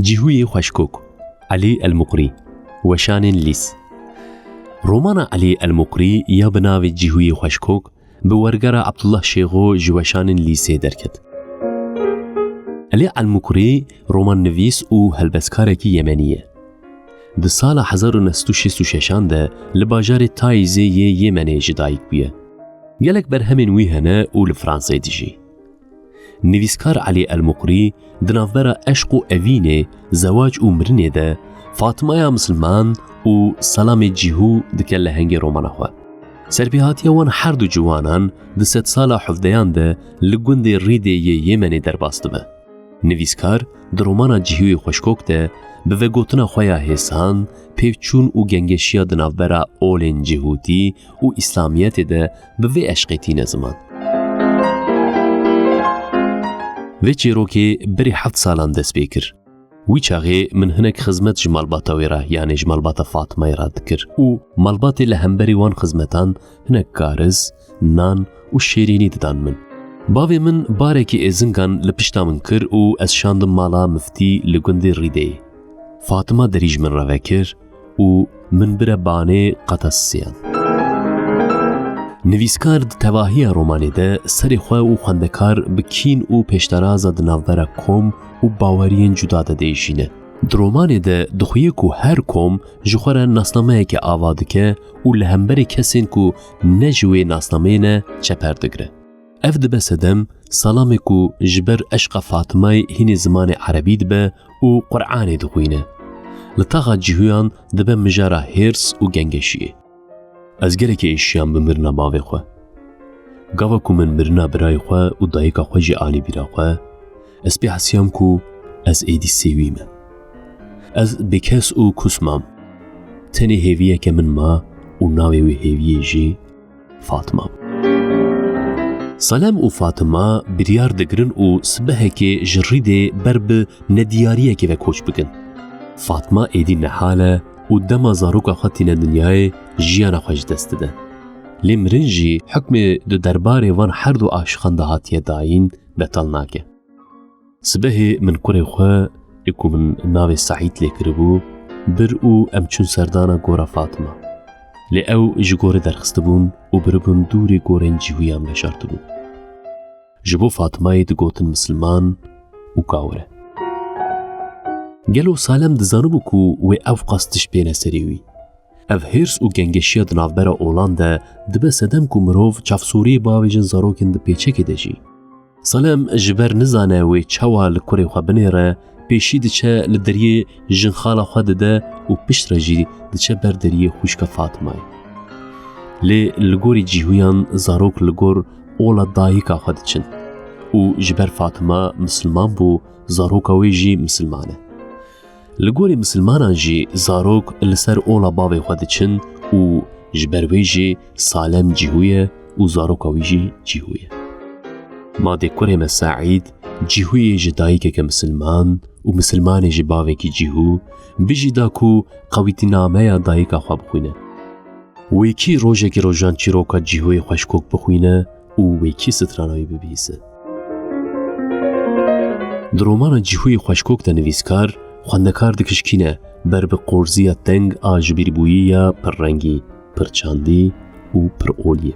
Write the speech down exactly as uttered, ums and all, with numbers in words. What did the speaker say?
Cîhûyê Xweşkok, Elî El-Muqrî, Weşanên Lîs. Romana Elî El-Muqrî ya bi navê Cîhûyê Xweşkok bi wergera Abdullah Şêxo ji Weşanên Lîsê derket. Elî El-Muqrî romannivîs û helbestkarekî yemenî ye. Di sala hezar û neh sed û şêst û şeşan de li bajarê Taîzê yê Yemenê ji dayik bûye. Gelek berhemên wî hene û li Fransayê dijî. Nivîskar Elî El-Muqrî di navbera eşq û evînê, zewac û mirinê de Fatmaya Misilman û Selamê Cîhû dike lehengê romana xwe. Serpêhatiya wan her du ciwanan di sedsala hevdeyan de li gundê Rîdê yê Yemenê derbas dibe. Nivîskar di romana Cîhûyê Xweşkok de bi vegotina xwe ya hêsan, pêvçûn û gengeşiya di navbera olên cihûtî û îslamiyetê de bi vê eşqê tîne ziman. Vê çîrokê berî heft salan dest pê kir. Wî çaxê min hinek xizmet ji malbata wê re, yanê ji malbata Fatmayê re dikir û malbatê li hemberî wan xizmetan hinek kariz, nan û şêrînî didan min. Bavê min barekî êzingan li pişta min kir û ez şandim mala miftî li gundê Rîdeyê. Fatima derî ji min re vekir û min bire banê qata sisiyan. Nivîskar di tevahiya romanê de serê xwe û xwendekar bi kîn û pêşteraza di navbera kom û baweriyên cuda de diêşîne. Di romanê de dixuye ku her kom ji xwe re nasnameyeke ava dike û li hemberî kesên ku ne ji wê nasnameyê ne çeper digre. Ev dibe sedem Salamê ku ji ber eşqa Fatimayê hînê zimanê erebî dibe û Quranê dixwîne. Li taxa cihûyan dibe mijara hêrs û gengeşiyê. Ez gelekî êşiyam bi mirina bavê xwe. Gava ku min mirina birayê xwe û dayika xwe jî anî bîra xwe, ez pê hesiyam ku ez êdî sêwî me. Ez bêkes û kus mam. Tenê hêviyeke min ma û navê wê hêviyê jî Fatma bû. Salem û Fatima biryar digirin û sibehekê ji Rîdê ber bi nediyariyekê ve koç bikin. Fatma êdî nehal e û dema zaroka xwe tîne dinyayê jiyana xwe ji dest dide. Lê mirin jî hukmê di derbarê van her du aşiqan de hatiye dayîn betal nake. Sibehê min kurê xwe, ê ku min navê Seîd lê kiribû, bir û em çûn serdana gora Fatima. Lê ew ji gorê derxistibûn û biribûn dûrê gorên cihûyan veşartibûn. Ji bo Fatimayê digotin misilman û gawir e. Gelo Salem dizanibû ku wê ew qas tişt bêne serê wî? Ev hêrs û gengeşiya di navbera olan de dibe sedem ku mirov çavsûriyê biavêjin zarokên di pêçekê de jî. Salem ji ber nizane wê çawa li kurê xwe binêre, pêşî diçe li deriyê jinxala xwe dide û piştre jî diçe ber deriyê xwişka Fatimayê. Lê li gorî cîhûyan zarok li gor ola dayika xwe diçin û ji ber Fatima misilman bû, zaroka wê jî misilman e. Li gorî misilmanan jî zarok li ser ola bavê xwe diçin û ji ber wê jî Salem cîhû ye û zaroka wî jî cîhû ye. Ma dê kurê me Seîd cîhûyê ji dayikeke misilman û misilmanê ji bavekî cîhû bijî da ku qewîtînameya dayika xwe bixwîne. Wê kî rojekî rojan çîroka cîhûyê xweşkok bixwîne û wê kî strana wî bibihîse? Di romana Cîhûyê Xweşkok de nivîskar, xwendekar dikişkîne ber bi qorziya teng a jibîrbûyî ya pirrengî, pirçandî û piroliyê.